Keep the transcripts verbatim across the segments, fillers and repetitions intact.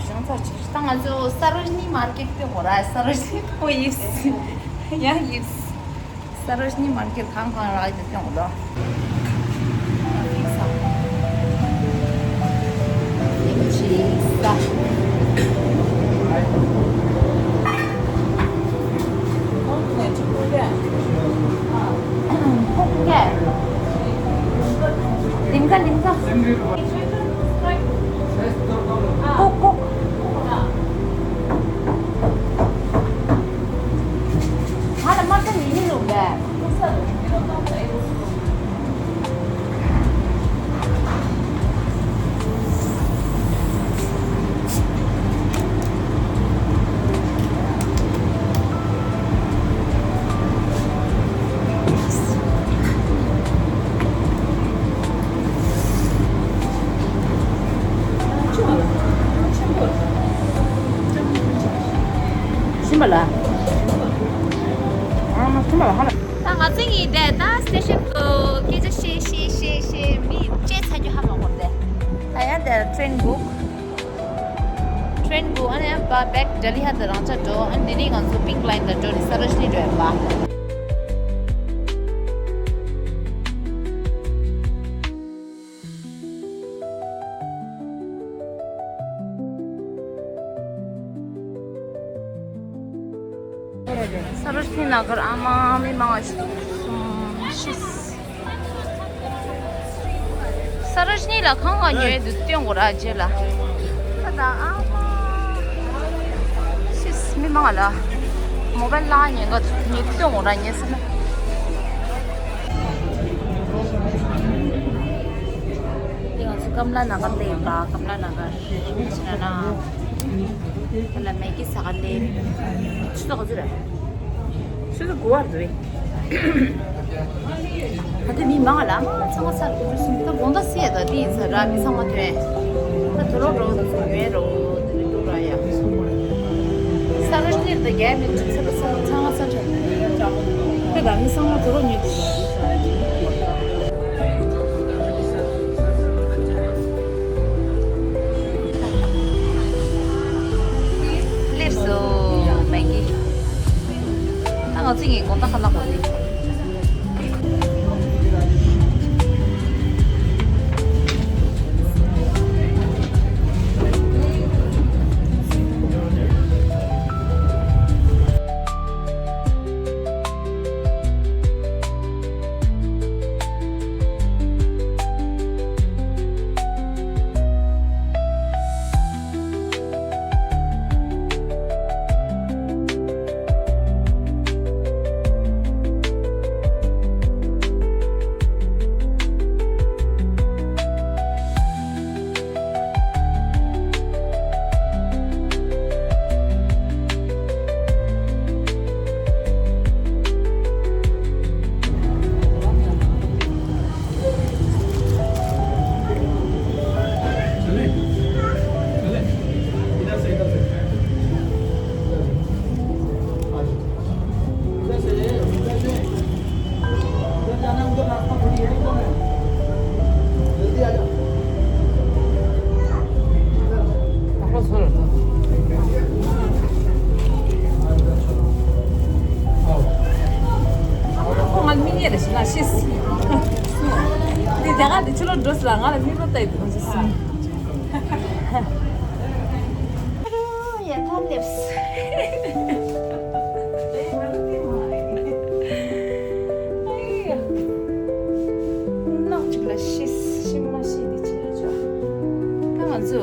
ཞང་ཚ་ཅིག་ད་ང་ཚོ་སརོ་ཇི་ནི་མར་ཀེཊ་སྟོན་དགོས་ར། སརོ་ཇི་ནི་ཐོ་ཡིབས་ཡང་ཡིབས། སརོ་ཇི་ནི་མར་ཀེཊ་གང་གང་རག་ཡོད་སྟོན་དགོས་ལོ། ལིམ་ཀ་ལིམ་ཀ། ཀོག་ཀོག། ང་ལ་མ་ཚ་ཡིན་ནི་ལུག་པས། ཤིམ་པ་ལ། ཨ་མ་ཤིམ་པ་ལ་ཧ་ལ། ད་ང་ཚོ་གཉིས་དེ་ད་སི་ཊེ་ཤན་དུ་སྐད་ཆ་བཤད་བཤད་བཤད་བཤད་མི་བཅད་ཚར་རྒྱུ་ཧ་མ་གོ་དེ། ད་ཡང་དེ་ཊེན་བུག་ཊེན་བུག་ཨ་ནི་ཡང་བ་བེག་ལྡི་ལི་ཧ་དེ་རང་ཆ་འགྲོ། ཨ་ནི་དེ་ནས་ང་ཚོ་པིང་ལའིན་དུ་འགྲོ་ནས་སརོ་ཇི་ནི་འགྲོ་ཡོད་པ། སརོ་ཇི་ནི་ན་གར་ཨ་མ་མི་མང་བ་ཞིག་སོང་ཤི། སརོ་ཇི་ནི་ལ་ཁང་ག་ཉོས་འདུག་སྟོན་དགོས་ར་རྗེས་ལ། ད་ད་ཨ་མ་ཤི་མི་མང་བ་ལ་མོ་བལ་ལ་ཉན་ག་ཉན་སྟོན་དགོས་ར་ཉན་སོང་ན། འདི་ང་ཚོ་ཀམ་ལ་ན་གར་སླེབས་ཡིན་པ། ཀམ་ལ་ན་གར་ཕྱི་ན་ན། ད་ལ་མེ་གི་ཟ་ག་སླེབས། ཆུ་ཚོད་ག་ཚོད་རེད། ཆུ་ཚོད་དགུ་པ་རེད། ད་ལྟ་མི་མང་ལ་མ་ཚང་མ་ཚར་དགུ་ཚོད་སོང་། ད་དགོང་དག་སེ་ད་འདི་ཡིན་ས་ར་མི་ཚང་མ་ཐོན། ད་དུ་རོ་རོ་ད་ཚོ་ཡོད་རོ་དེ་རེད་འདུག་ར་ཡ། ས་ར་ཤི་ནི་ད་རྒྱ་མི་ཚོ་ཚར་ཚང་མ་ཚར་ཚར། ད་ད་མི་ཚང་མ་དུ་རོ་ཉོས་འདུག་ར། སླེབས་སོང་། མེ་གི། ད་ང་ཚོ་ངའི་དགོང་དག་ཁ་ལག་གོ་ནི། ཁོ་ང་མི་ཉེ་རེ་ཞིག་ལ་ཤེས། དེ་རྒྱ་གར་དེ་ཕྱི་ལོགས་འགྲོ་སྲིད་ལ་ང་ལ་མིག་རོ་ལྟ་ཡི་འདུག་ཅེས་གསུངས། ཨ་རོ་ཡ་ཐ་སླེབས། ཨ་ཡ། ནག་ཅིག་ལ་ཤི་ཤི་མ་ཤི་དེ་ཅི་ཡ་ཅོ། ད་ང་ཚོ་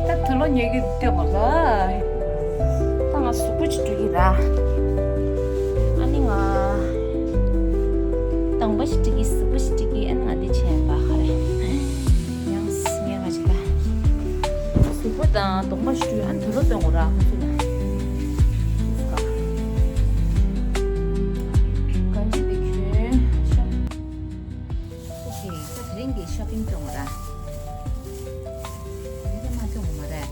ད་དུ་ལོ་ཉོ་གི་སྟོན་མ་ག་ད་ང་གཟུགས་པོ་ཅིག་འགྲོ་གི་ར། ཨ་ནི་ང་དང་པ་ཞིག་འགྲིག་གི་གཟུགས་པོ་ཞིག་འགྲིག་གི་ཨ་ནི་ང་འདི་བྱས་པ་ཧ་རེ། ཡང་སྙན་ང་ཅིག་ད། གཟུགས་པོ་དང་གདོང་པ་ཞུ་ཨན་དུ་རོ་སྟོན་དགོས་ར་ཁོ་ཚོ་ལ། ག་ཅི་དེ་ཁྱོད་ཤ། ཨོ་ཁེ། ད་དེ་རིང་གི་ཤོ་པིང་སྟོན་དགོས་ར། དེ་མ་སྟོན་དགོས་མ་རེད།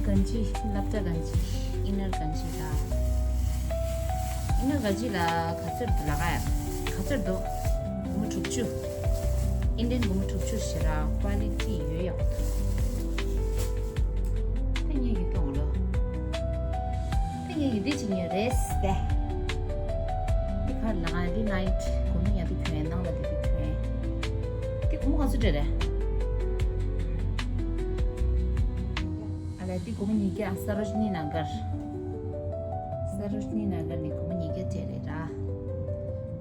གན་ཇི། སློབ་གྲྭ་གན་ཇི། ཨིན་ནར་གན་ཇི་ལ། ཨིན་ནར་གན་ཇི་ལ་ག་ཚོད་འདུག་ལ་ག་ཡ། ག་ཚོད་འདུག་སྒོར་མོ་དྲུག་ཅུ། ཨིན་ཌི་ཡན་སྒོར་མོ་དྲུག་ཅུ་ཞེ་ར་ཀོ་ལི་ཊི་ཡོད་ཡག་པོ་འདུག་འདི་ཅི་ཉོས་རེད་ཟེར། འདི་ག་རེ་ལབ་ན་འདི་ནའིཊ་སྒོར་མོ་ཉལ་དུ་གྱོན། ནང་ལ་འདི་དུ་གྱོན། འདི་སྒོར་མོ་ག་ཚོད་སྤྲད་རེད། ཨ་ལས། འདི་སྒོར་མོ་ཉིས་བརྒྱ། ས་རོ་ཇི་ནི་ན་གར། ས་རོ་ཇི་ནི་ན་གར་ནས་སྒོར་མོ་ཉིས་བརྒྱ་སྤྲད་རེད་ར།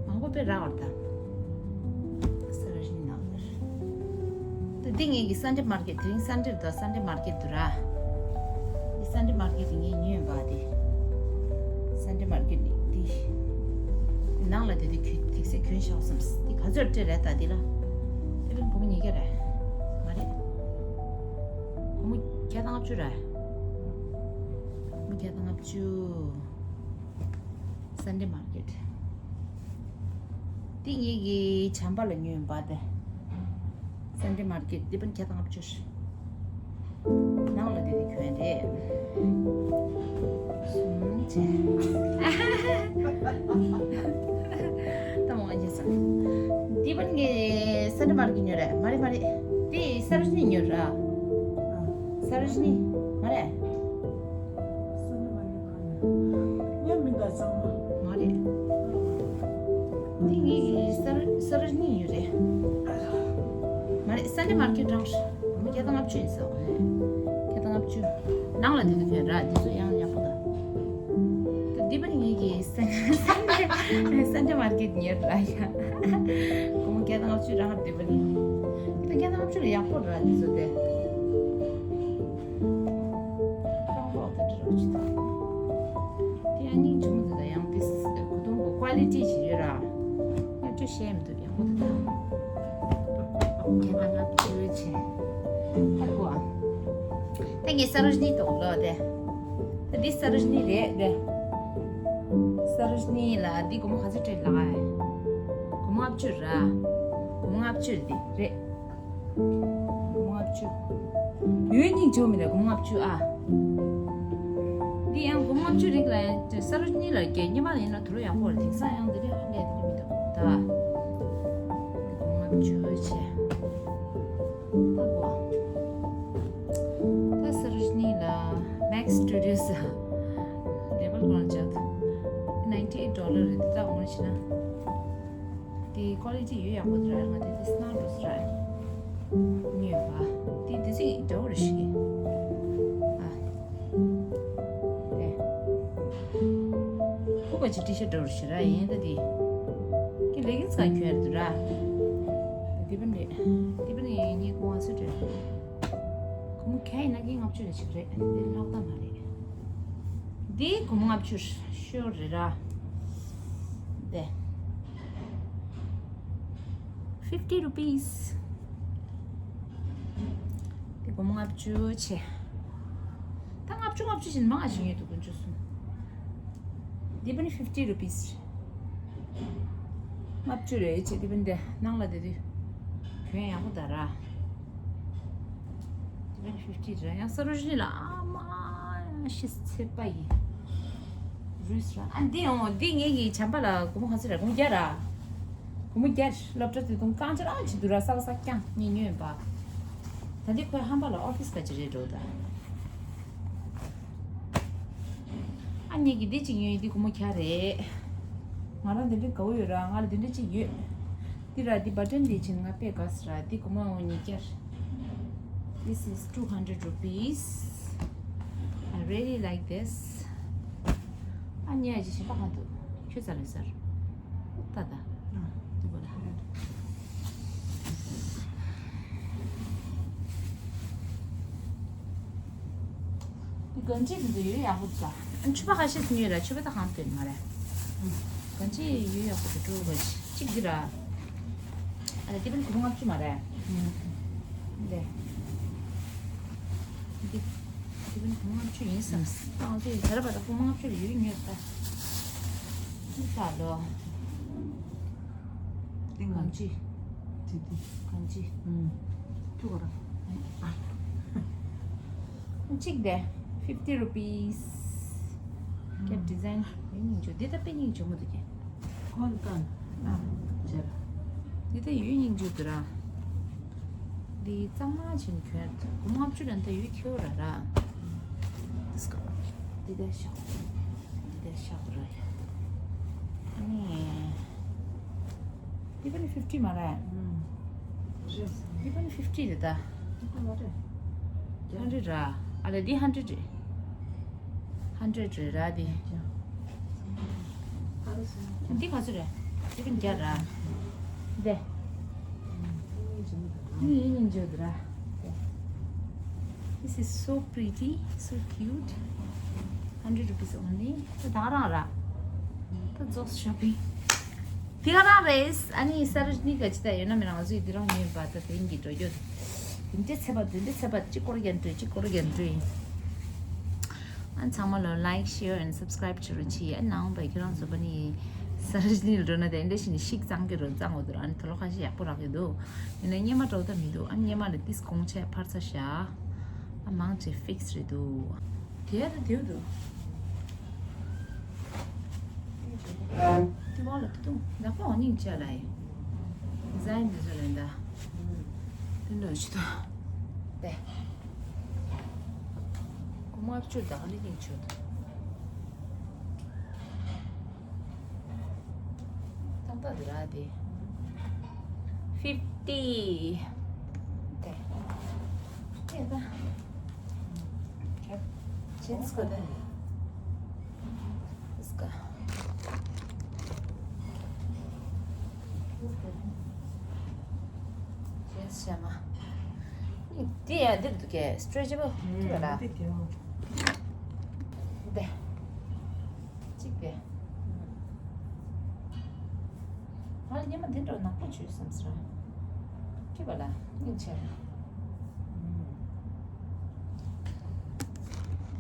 མང་པོ་དཔེ་རག་པ་རེད་ད། ས་རོ་ཇི་ནི་ན་གར། ད་འདི་ངེད་ཀྱི་སན་ཌེ་མར་ཀེཊ། དེ་རིང་སན་ཌེ་རེད་ད། སན་ཌེ་མར་ཀེཊ་འདུག་ར། འདི་སན་ཌེ་མར་ཀེཊ་འདི་ངས་ཉོས་ཡིན་པ། འདི་སན་ཌེ་མར་ཀེཊ་འདི་ནང་ལ་དེ་དུས་གྱོན། དེ་ཚོ་གྱོན་ཤོག་བསམས། འདི་ག་ཚོད་སྤྲད་རེད་ད་འདི་ལ། དེ་རིང་སྒོར་མོ་ཉིས་བརྒྱ་རེད། མ་རེད། སྒོར་མོ་བརྒྱ་དང་ལྔ་བཅུ་རེད། སྒོར་མོ་བརྒྱ་དང་ལྔ་བཅུ། སན་ཌེ་མར་ཀེཊ། འདི་ངེད་ཀྱི་བྱམས་པ་ལ་ཉོས་ཡིན་པ་དེ། སན་ཌེ་མར་ཀེཊ། འདི་པན་བརྒྱ་དང་ལྔ་བཅུ། ནང་ལ་འདི་དེ་གྱོན་རེད། སུམ་བྱས། ད་མོ་ཨ་ཇེ་སང་། འདི་པན་ངས་སན་ཌེ་མར་ཀེཊ་ཉོས་རེད། མ་རེད་མ་རེད། འདི་ས་རོ་ཇི་ནི་ཉོས་ར། ས་རོ་ཇི་ནི་མ་རེད། སོ་ནི་མ་ཡོད་ག་ནས། ཉམས་མི་འདའ་ཚང་མ། མ་རེད། འདི་ངེད་ཀྱི་ས་རོ་ས་རོ་ཇི་ནི་ཡོད་རེད། མ་རེད། སན་ཌེ་མར་ཀེཊ་རང་རེད། སྒོར་མོ་བརྒྱ་དང་ལྔ་བཅུ་ཡིན་ཟེར་བ་རེད། བརྒྱ་དང་ལྔ་བཅུ། ནང་ལ་དེ་དུ་གྱོན་ར། འདི་ཚོ་ཡང་ཡག་པོ་འདུག་ད་འདི་པ་ནི་ངེད་ཀྱི་སན་ཌེ་སན་ཌེ་མར་ཀེཊ་ཉོས་ར་ཡ། སྒོར་མོ་བརྒྱ་དང་ལྔ་བཅུ་རང་རེད། འདི་པ་ནི་འདི་ད་བརྒྱ་དང་ལྔ་བཅུ་ལ་ཡག་པོ་ར། འདི་ཚོ་དེ། རྐང་ལོག་དང་འདྲ་བ་ཅིག་དང་། དེ་ཡང་སྙིང་རྗེ་མོ་འདུག་ད་ཡང་དེ་གོ་དོན་གོ་ཀ་ལི་ཊི་ཅིག་ཡོད་ར། ང་ཅོ་ཤེས་མི་འདུག་ཡག་པོ་འདུག་ད། ཁྱེད་རང་ང་ཅོ་ཡོད་ཆེ། ཧ་གོ་ཨ། ད་ངས་ས་རོ་ཇི་ནི་ཐོག་ལོ་དེ། ད་འདི་ས་རོ་ཇི་ནི་རེད་དེ། ས་རོ་ཇི་ནི་ལ་འདི་སྒོར་མོ་ག་ཚོད་སྤྲད་ལབ་ཨ། སྒོར་མོ་ལྔ་བཅུ་ར། སྒོར་མོ་ལྔ་བཅུ་འདི་རེད། སྒོར་མོ་ལྔ་བཅུ། ཡོད་སྙིང་རྗེ་མི་རེད། སྒོར་མོ་ལྔ་བཅུ་ཨ། འདི་ཡང་སྒོར་མོ་ལྔ་བཅུ་རིགས་ལ་ཡང་ས་རོ་ཇི་ནི་ལ་རྒྱ་སྙེ་མ་ཡིན་ན་དུ་རུ་ཡག་པོ་རེད། དེང་སང་ཡང་འདི་རིགས་ཧ་ལས་འདི་རིགས་མི་འདུག་ད། སྒོར་མོ་ལྔ་བཅུ་བྱས། ད་གོ། ད་ས་རོ་ཇི་ནི་ལ་མེག་སི་སི་ཊུ་ཌི་ཡོ་ས་ལེ་བལ་གོ་ན་ཅག་ནའིན་ཊི་ཨེཊ་ཌོ་ལར་རེད། ད་འོང་ཕྱིན་ན། དེ་ཀོ་ལི་ཊི་ཡོད་ཡག་པོ་དེ་ར། ང་དེ་དེ་སྣང་འགྲོ་སི་ར། ཉོས་པ། དེ་དེ་ཚིག་འདྲ་བོ་རེ་ཞིག་ཨ། དེ། ཁུ་པ་ཅི་ཊི་ཤར་ཊི་འདྲ་བོ་རེ་ཞིག་ར། ཡིན་ད་དེ། ཀི་ལེ་གིན་སི་ག་ཁྱོད་དུ་ར། དེ་པན་རེད། དེ་པན་ཡིན་ངའི་ཁོང་ཨ་སུ་རེད། སྒོར་མོ་ཁ་ཡིན་ན་ཀི་ལྔ་བཅུ་རེ་ཞིག་རེད། འདི་ལྷག་ད་མ་རེད། འདི་སྒོར་མོ་ལྔ་བཅུ་ཤོར་རེད་ར། དེ། fifty rupees། འདི་སྒོར་མོ་ལྔ་བཅུ་བྱས། ད་ལྔ་བཅུ་ལྔ་བཅུ་བྱས་ནས་མང་ང་ཞིག་ཡོད་འདུག་དཀོན་མཆོག་གསུམ། འདི་པ་ནི་fifty rupees། ལྔ་བཅུ་རེད་བྱས། འདི་པ་ནི་དེ་ནང་ལ་དེ་དུས་གྱོན་ཡག་པོ་ད་ར། འདི་པ་ནི་fifty རེད། ཡང་ས་རོ་ཇི་ནི་ལ་ཨ་མ་ཤི་ཚེ་པ་ཡིན། རུས་ར། ཨ་འདི་ཡང་འདི་ངེད་ཀྱི་བྱམས་པ་ལ་སྒོར་མོ་ག་ཚོད་རེད། སྒོར་མོ་བརྒྱ་ར། སྒོར་མོ་བརྒྱ་རེད། སློབ་གྲྭ་དུས་ཐུང་རྐང་ཆ་རང་བྱེད་དུས་ར་ས་ལ་ས་རྐྱང་ངས་ཉོས་ཡིན་པ། ད་འདི་ཁོས་ཧམ་པ་ལ་ཨོ་ཕིས་ག་ཅི་རེད་འགྲོ་ད། ཨ་ངེད་ཀྱི་འདི་གཅིག་ཉོས་ཡིན། འདི་སྒོར་མོ་བརྒྱ་རེད། ང་རང་འདི་འདྲའི་དགའ་བོ་ཡོད་ར། ང་ལ་འདི་འདྲ་གཅིག་ཡོད། འདི་ར་འདི་བ་ཊན་འདི་བྱིན་ང་དཔེ་དགའ་སི་ར། འདི་སྒོར་མོ་ཉིས་བརྒྱ། This is two hundred rupees. I really like this. ཨ་ཉེ་ཡ་ཅི་ཞིག་པ་གང་འདུག་ཁྱོད་ཚ་ལེ་སར། ད་ད། ཨ། འདི་གོ་ལ། འདི་གང་ཅི་འདི་ཡོད་ཡག་པོ་འདུག་ཨ་ཕྱུ་པ་ཁ་ཤས་ཉོས་ར། ཕྱུ་པ་ད་གང་སྟོན་མ་རེད། གང་ཅི་ཡོད་ཡག་པོ་འདུག་འགྲོ་ག་ཅིག་འདི་ར། ཨ་ལ་དེ་པན་གུང་ལྔ་བཅུ་མ་རེད། འདི། འདི། དེ་པན་གུང་ལྔ་བཅུ་ཡིན་བསམ། ཨ་དེ་ད་ར་བ་ད་གུང་ལྔ་བཅུ་ལ་ཡོད་ཉོས་ད། འདི་ད་ལོ། འདི་ང་གང་ཅི། དེ་དེ། གང་ཅི། ཐུག་ག་ར། གཅིག་དེ། fifty rupees། ཀྱ་ཌི་ཛའིན་ཡོད་སྙིང་རྗེ། འདི་ད་དཔེ་སྙིང་རྗེ་མོ་འདུག་ཀྱ། ཁོང་ད། ཨ། ཇེ་ར། འདི་ད་ཡོད་སྙིང་རྗེ་འདུག་ར། འདི་གཙང་མ་བྱིན་གྱོན། སྒོར་མོ་ལྔ་བཅུ་ར་འདི་ཡོད་ཁྱེའུ་ར་ར། འདི་ད་ཤོག་འདི་ད། ཤག་ར། ཨ་ནི། འདི་པ་ནི་ཕིབ་ཊི་མ་རེད། ཨུམ། རེད། འདི་པ་ནི་ཕིབ་ཊི་རེད་ད། འདི་པ་མ་རེད། ཧན་ཌེ་རེཌ་ར། ཨ་ལེ་འདི་ཧན་ཌེ་རེཌ་རེད། ཧན་ཌེ་རེཌ་རེད་ར་འདི། ཨ་རེད་སོང་། འདི་ག་ཚོད་རེད། འདི་པ་ནི་བརྒྱ་ར། འདི། ཨུམ། འདི་ཡིན་ཡིན་བརྗོད་ར། This is so pretty, so cute. Hundred rupees only. ད་ད་རང་ར། ད་རྫོགས་ཤོ་པིང་། དེ་ག་རང་རེད། ཨ་ནི་ས་རུ་ནི་ག་ཅི་ད་ཡོད་ན་མེད་ན་ང་ཚོས་འདི་རང་ཉོས་པ་ད་དེང་གི་འགྲོ་རྒྱུ། དེ་འདྲའི་ཚད་པ་དེ་འདྲའི་ཚད་པ་གཅིག་སྐོར་རྒྱན་སྤྲོད་གཅིག་སྐོར་རྒྱན་སྤྲོད་ཡིན། ཨ་ཚང་མ་ལོ་like, share and subscribe བྱེད་རོགས་གྱིས། ཨ་ནང་པའི་ཁྱེད་རང་ཚོ་པ་ནི་ས་རུ་ནི་འགྲོ་ན་དེ་འདྲ་ཞིག་ནི་ཤིག་གཙང་གི་རོ་གཙང་འོ་དུ་ར་ཨ་ནི་ད་ལོ་ཁ་ཤས་ཡག་པོ་རག་གི་འདུག་ཡིན་ན་སྙེ་མ་འགྲོ་ད་མི་འདུག་ཨ་སྙེ་མ་ལ་ཏིས་གོང་ཆེ་འཕར་ཚ་ཤ། ཨ་མང་ཆེ་ཕིག་སི་རེད་འདུག་དེ་ཡ་ད་དེའུ་འདུག་དེ་བ་ལ་ཏི་ཏུ་ནག་པོ་འོ་ནིང་ཆ་ལ་ཡི། ཟའི་འདི་ཚོ་ལ་ཡིན་ད། དེ་འདྲ་ཞིག་ད། དེ། ཀོ་མ་བཅུ་ད་ག་ནི་ནིང་ཆོད། ཏག་ཏག་འདི་ར་དེ། ཕིབ་ཊི། དེ། དེ་ད། ཇིན་སི་གོ་དེ། ཨིས་ཀ། ཇིན་སི་ཤ་མ། ནི་དེ་ཡང་འདིར་འདུག་གས། སི་ཊེ་ཆེ་བལ་འདུག་གས་ལ། འདི་དེ་ཡང་། དེ། གཅིག་དེ། ང་ལ་སྙེ་མ་འདི་འདྲ་ནག་པོ་བྱོས་བསམ་ཟེར། ཁྱི་པ་ལ་སྙིང་རྗེ།